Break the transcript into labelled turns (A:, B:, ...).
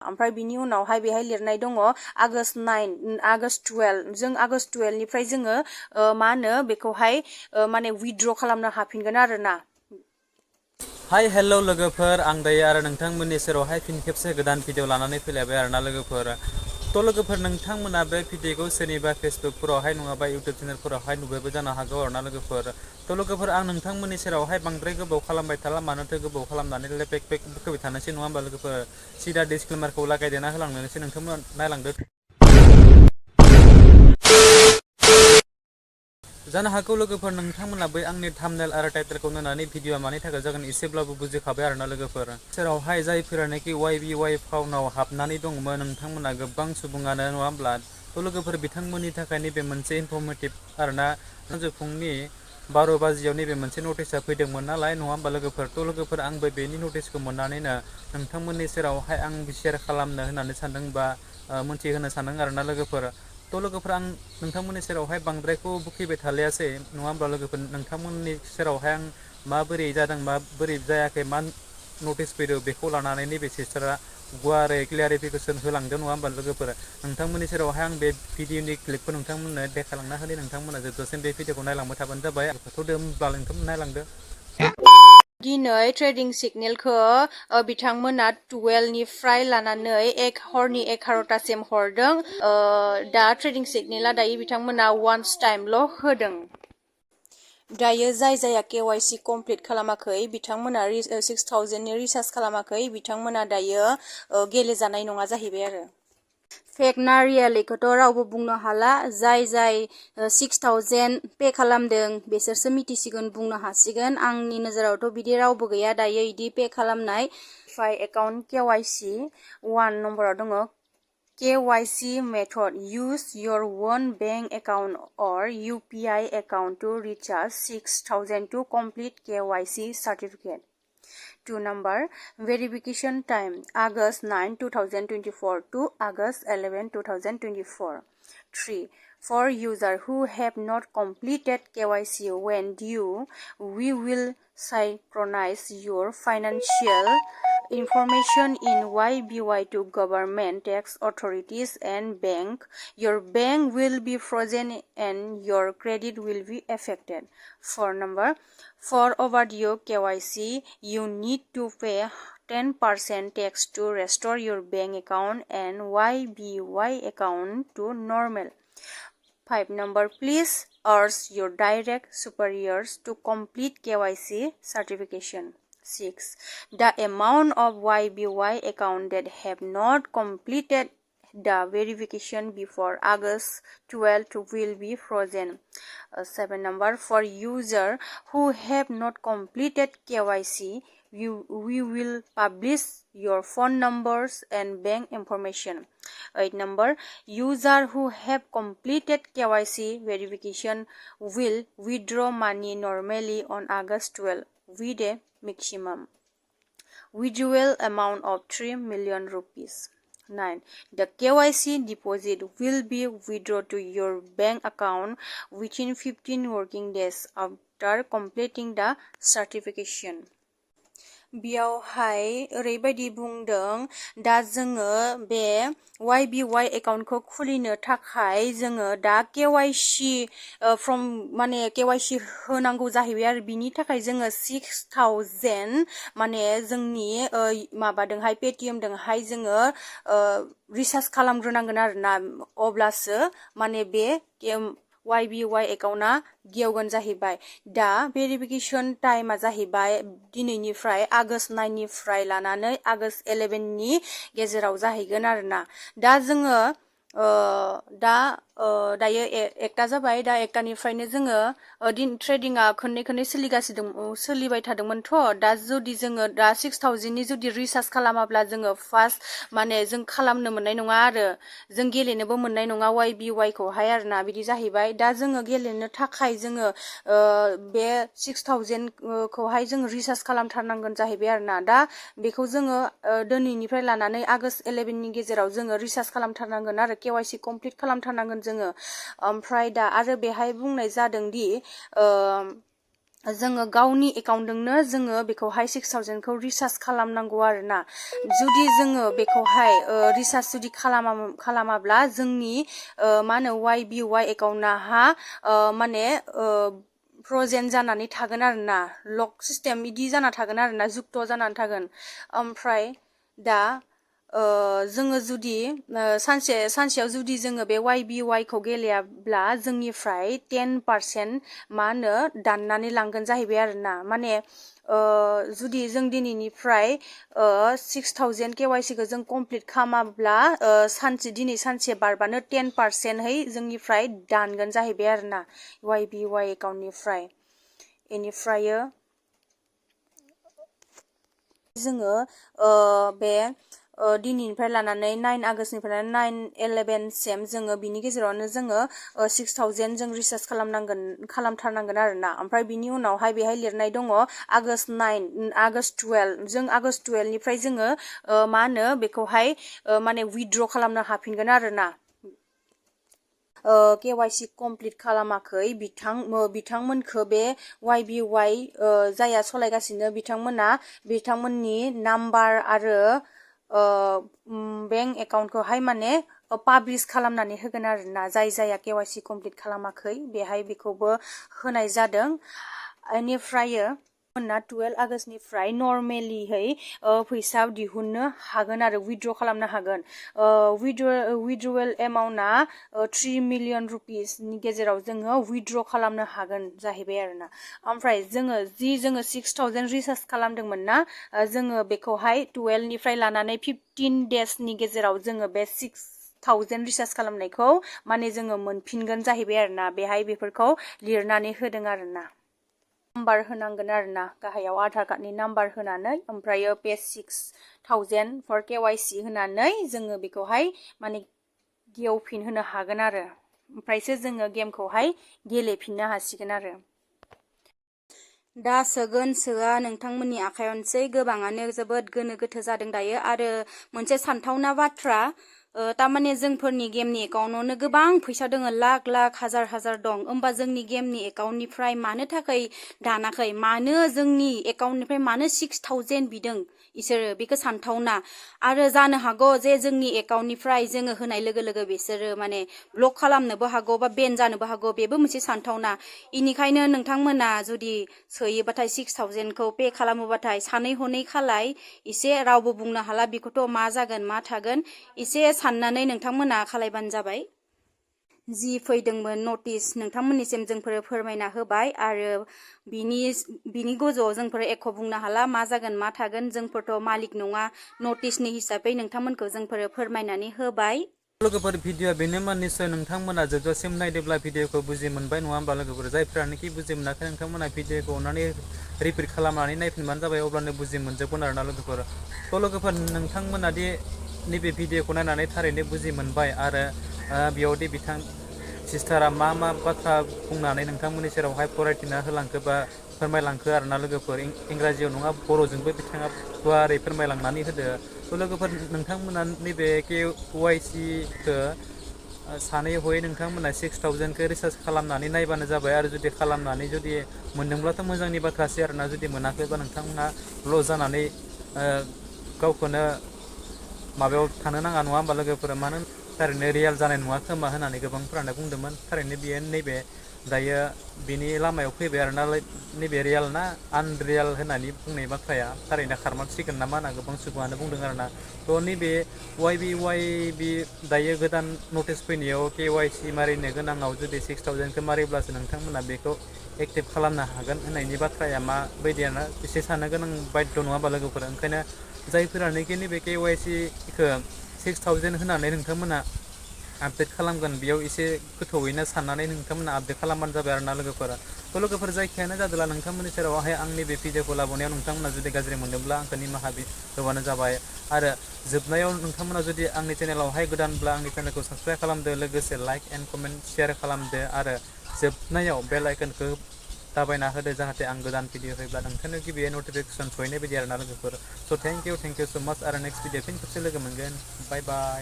A: ओमफ्राय बिनि उनावहाय बेहाय लिरनाय दङ आगस्ट 9 आगस्ट 12 जों आगस्ट 12 निफ्राय जोङो मा होनो बेखौहाय माने विथड्र खालामनो हाफिनगोन आरोना।
B: हाय हेल' लोगोफोर, आं दायो आरो नोंथांमोननि सेरावहाय फिन खेबसे गोदान भिडिअ लानानै फैलायबाय आरोना लोगोफोर। थ' लोगोफोर, नोंथांमोना बे भिडिअखौ सोरनिबा फेसबुकफोरावहाय नङाबा इउटुब चेनेलफोरावहाय नुबायबो जानो हागौ आरोना लोगोफोर। थ' लोगोफोर, आं नोंथांमोननि सेरावहाय बांद्राय गोबाव खालामबाय थाला, मानोथो गोबाव खालामनानै पेक होबाय थानोसै नङा होमबा लोगोफोर। सिदा डिसक्लेमारखौ लागायदेरना होलांनोसै, नोंथांमोना नायलांदो। जानो हागौ लोगोफोर नोंथांमोना बै आंनि थाम्बनेल आरो टाइटेलखौ नायनानै भिडिअआ मानि थाखाय जागोन एसेब्लाबो बुजिखाबाय आरोना लोगोफोर। सेरावहाय जायफोरानोखि YBY फाउनाव हाबनानै दंमोन नोंथांमोना गोबां सुबुङानो नङा होमब्ला। थ' लोगोफोर, बिथांमोननि थाखाय नैबे मोनसे इनफरमेटिभ आरोना। सानजौफुंनि 12 बाजियाव नैबे मोनसे नटिसआ फैदोंमोन नालाय नङा होमबा लोगोफोर। थ' लोगोफोर, आंबो बेनि नटिसखौ मोननानैनो नोंथांमोननि सेरावहाय आं शेयार खालामनो होननानै सानदों बा मोनथिहोनो सानदों आरोना लोगोफोर। थ' लोगोफोर, आं नोंथांमोननि सेरावहाय बांद्रायखौ बुखिबाय थालायासै नङा होमब्ला लोगोफोर। नोंथांमोननि सेरावहाय आं माबोरै जादों माबोरै जायाखै, मा नटिस फैदों बेखौ लानानै नैबे सिस्टारा गुवारै क्लियारिफिकेसन होलांदों नङा होमबा लोगोफोर। नोंथांमोननि सेरावहाय आं बे भिडिअनि क्लिपखौ नोंथांमोननो देखायलांना होनि, नोंथांमोना जोबजासिम बे भिडिअखौ नायलांबाय थाबानो जाबाय। थ' दे होमब्ला नोंथांमोन नायलांदो।
A: दिनै ट्रेडिं सिगनेलखौ बिथांमोना 12 निफ्राय लानानै हरनि 11टासिम हरदों। दा ट्रेडिं सिगनेला दायो बिथांमोना वान्स टाइमल' होदों। दायो जायहा KYC कमप्लिट खालामाखै बिथांमोना 6000 नि रिसार्ज खालामाखै बिथांमोना दायो गेलेजानाय नङा जाहैबाय आरो। फेक ना रियेलिखौथ' रावबो बुंनो हाला। जाय 6000 पे खालामदों बिसोरसो मिथिसिगोन, बुंनो हासिगोन। आंनि नोजोरावथ' बिदि रावबो गैया दायो इदि पे खालामनाय। एकाउन्ट KYC 1 नम्बराव दङ KYC method. Use your own bank account or UPI account to recharge 6000 to complete KYC certificate. 2 number, verification time August 9, 2024 to August 11, 2024. 3. For users who have not completed KYC when due, we will synchronize your financial information in YBY to government, tax authorities and bank. Your bank will be frozen and your credit will be affected. 4 number, for overdue KYC, you need to pay 10% tax to restore your bank account and YBY account to normal. 5 number, please urge your direct superiors to complete KYC certification. 6. The amount of YBY account that have not completed the verification before August 12 will be frozen. 7 number, for users who have not completed KYC, we will publish your phone numbers and bank information. 8 number, users who have completed KYC verification will withdraw money normally on August 12 with a maximum withdrawal amount of 3 million rupees. 9. The KYC deposit will be withdrawn to your bank account within 15 working days after completing the certification. बेयावहाय ओरैबायदि बुंदों, दा जोङो बे YBY एकाउन्टखौ खुलिनो थाखाय जोङो दा KYC फ्रम माने KYC होनांगौ जाहैबाय आरो बिनि थाखाय जोङो 6000 माने जोंनि माबादोंहाय पेटिएमदोंहाय जोङो रिसार्ज खालामग्रोनांगोन आरोना, अब्लासो माने बे YBY एकाउन्टआ गेवगोन जाहैबाय। दा भेरिफिकेसन टाइमा जाहैबाय दिनैनिफ्राय आगस्ट 9 निफ्राय लानानै आगस्ट 11 नि गेजेराव जाहैगोन आरोना। दा जोङो दायो 1टा जाबाय। दा 1टानिफ्रायनो जोङो ट्रेडिंआ खननै सोलिबाय थादोंमोनथ'। दा जुदि जोङो दा 6000 नि जुदि रिसार्ज खालामाब्ला जोङो फार्स्ट माने जों खालामनो मोननाय नङा आरो जों गेलेनोबो मोननाय नङा YBY खौहाय आरोना, बिदि जाहैबाय। दा जोङो गेलेनो थाखाय जोङो बे 6000 खौहाय जोङो रिसार्ज खालामथारनांगोन जाहैबाय आरोना। दा बेखौ जोङो दिनैनिफ्राय लानानै आगस्ट 11 नि गेजेराव जोङो रिसार्ज खालामथारनांगोन आरो KYC कमप्लिट खालामथारनांगोन जोङो। ओमफ्राय दा आरो बेहाय बुंनाय जादों दि जोङो गावनि एकाउन्टजोंनो जोङो बेखौहाय 6000 खौ रिसार्ज खालामनांगौ आरोना जुदि जोङो बेखौहाय रिसार्ज जुदि खालामाब्ला जोंनि मा होनो YBY एकाउन्टहा माने फ्रजेन जानानै थागोन आरोना लक सिस्टेम इदि जाना थागोन आरोना जुक्त जानानै थागोन ओमफ्राय दा जोङो जुदि सानसेयाव जुदि जोङो बे YBY खौ गेलेयाब्ला जोंनिफ्राय 10% मा होनो दाननानै लांगोन जाहैबाय आरोना माने जुदि जों दिनैनिफ्राय 6000 KYC खौ जों कमप्लिट खालामाब्ला दिनै सानसे बारबानो 10% है जोंनिफ्राय दानगोन जाहैबाय आरोना YBY एकाउन्टनिफ्राय बेनिफ्राय जोङो बे दिनैनिफ्राय लानानै 9 आगष्टनिफ्राय 9/11 सिम जोङो बिनि गेजेरावनो जोङो 6000 जों रिसार्ज खालामथारनांगोन आरोना ओमफ्राय बिनि उनावहाय बेहाय लिरनाय दङ आगष्ट 9 आगष्ट 12 जों आगष्ट 12 निफ्राय जोङो मा होनो बेखौहाय माने विथड्र खालामनो हाफिनगोन आरोना KYC कमप्लिट खालामाखै बिथांमोनखौ बे YBY जाया सलायगासिनो बिथांमोननि नाम्बार आरो बेंक एकाउन्टखौहाय माने पाब्लिश खालामनानै होगोन आरोना जाया KYC कमप्लिट खालामाखै बेहाय बेखौबो होनाय जादों बेनिफ्राय 12 आगष्टनिफ्राय नर्मेलिहै फैसा दिहुननो हागोन आरो विथड्र खालामनो हागोन विथड्रवेल एमाउन्टआ 3 मिलियन रुपिसनि गेजेराव जोङो विथड्र खालामनो हागोन जाहैबाय आरोना ओमफ्राय जोङो 6000 रिसार्ज खालामदोंमोन ना जोङो बेखौहाय 12 निफ्राय लानानै 15 डेजनि गेजेराव जोङो बे 6000 रिसार्ज खालामनायखौ माने जोङो मोनफिनगोन जाहैबाय आरोना बेहाय बेफोरखौ लिरनानै होदों आरोना नाम्बार होनांगोन आरोना गाहायाव आधार कार्डनि नाम्बार होनानै ओमफ्राय पे 6000 फर KYC होनानै जोङो बेखौहाय माने गेवफिनहोनो हागोन आरो ओमफ्रायसो जोङो गेमखौहाय गेलेफिननो हासिगोन आरो दा सोआ नोंथांमोननि आखायावनोसै गोबाङानो जोबोद गोनो गोथो जादों दायो आरो मोनसे सानथावना बाथ्रा तारमाने जोंफोरनि गेमनि एकाउन्टावनो गोबां फैसा दङ लाख हाजार दं होमबा जोंनि गेमनि एकाउन्टनिफ्राय मानो थाखाय दानाखै मानो जोंनि एकाउन्टनिफ्राय मानो 6000 बिदों इसोरो बेखौ सानथावना आरो जानो हागौ जे जोंनि एकाउन्टनिफ्राय जोङो होनाय लोगो लोगो बिसोरो माने ब्लक खालामनोबो हागौ बा बेन जानोबो हागौ बेबो मोनसे सानथावना इनिखायनो नोंथांमोना जुदि सोयोबाथाय 6000 खौ पे खालामोबाथाय सानै हनै खालाय एसे रावबो बुंनो हाला बेखौथ' मा जागोन मा थागोन एसे साननानै नोंथांमोना खालायबानो जाबाय जि फैदोंमोन नटिस नोंथांमोननिसिम जोंफोर फोरमायना होबाय आरो बिनि गोजौआव जोंफोर एख' बुंनो हाला मा जागोन मा थागोन जोंफोरथ' मालिक नङा नटिसनि हिसाबै नोंथांमोनखौ जोंफोर फोरमायनानै होबाय
B: लोगोफोर भिडिअ बेनोमोन निसय नोंथांमोना जोबजासिम नायदोंब्ला भिडिअखौ बुजि मोनबाय नङा होमबा लोगोफोर जायफ्रानोखि बुजि मोनाखै नोंथांमोना भिडिअखौ अननानै रिपिट खालामनानै नायफिनबानो जाबाय अब्लानो बुजि मोनजोबगोन आरोना लोगोफोर लोगोफोर नोंथांमोना दि नैबे भिडिअखौ नायनानै थारैनो बुजि मोनबाय आरो बेयावदि बिथां सिस्टारा मा बाथ्रा बुंनानै नोंथांमोननि सेरावहाय फरायथिना होलांखो बा फोरमायलांखो आरोना लोगोफोर इंराजियाव नङा बर'जोंबो बिथाङा गुवारै फोरमायलांनानै होदो लोगोफोर नोंथांमोना नैबे KYC खौ सानै हयै नोंथांमोना 6000 खौ रिसार्च खालामनानै नायबानो जाबाय आरो जुदि खालामनानै जुदि मोनदोंब्लाथ' मोजांनि बाथ्रासै आरोना जुदि मोनाखैबा नोंथांमोना लस जानानै गावखौनो माबायाव थानो नाङा नङा होमबा लोगोफोरा मानो थारैनो रियेल जानाय नङा खोमा होननानै गोबांफोरानो बुंदोंमोन थारैनो बियो नैबे दायो बिनि लामायाव फैबाय आरोना नैबे रियेल ना आनरियेल होननानै बुंनाय बाथ्राया थारैनो खारमारसिगोन नामा होनना गोबां सुबुङानो बुंदों आरोना नैबे YBY दायो गोदान नटिस फैनायाव KYC मारिनो गोनाङाव जुदि 6000 खौ मारिब्लासो नोंथांमोना बेखौ एक्टिभ खालामनो हागोन होननायनि बाथ्राया मा बायदियानो एसे साननो गोनां बायध' नङा होमबा लोगोफोरा ओंखायनो जायफोरानोखि नैबे KYC खौ 6000 होनानै नोंथांमोना आपडेट खालामगोन बेयाव एसे गोथौयैनो साननानै नोंथांमोना आपडेट खालामबानो जाबाय आरोना लोगोफोर जायखियानो जादोंला नोंथांमोननि सेरावहाय आंनि बे भिडिअखौ लाबोनायाव नोंथांमोना जुदि गाज्रि मोनदोंब्ला आंखौ निमाहा होबानो जाबाय आरो जोबनायाव नोंथांमोना जुदि आंनि चेनेलावहाय गोदानब्ला आंनि चेनेलखौ साबस्क्राइब खालामदो लोगोसे लाइक एन्ड कमेन्ट शेयार खालामदो आरो जोबनायाव बेल आइकनखौ दाबायना होदो जाहाथे आं गोदान भिडिअ होयोब्ला नोंथांनो गिबियै नटिफिकेसन सहैनाय बायदि आरोना लोगोफोर थेंक इउ सो माच आरो नेक्स्ट भिडिअ फिन खेबसे लोगो मोनगोन बाय बाय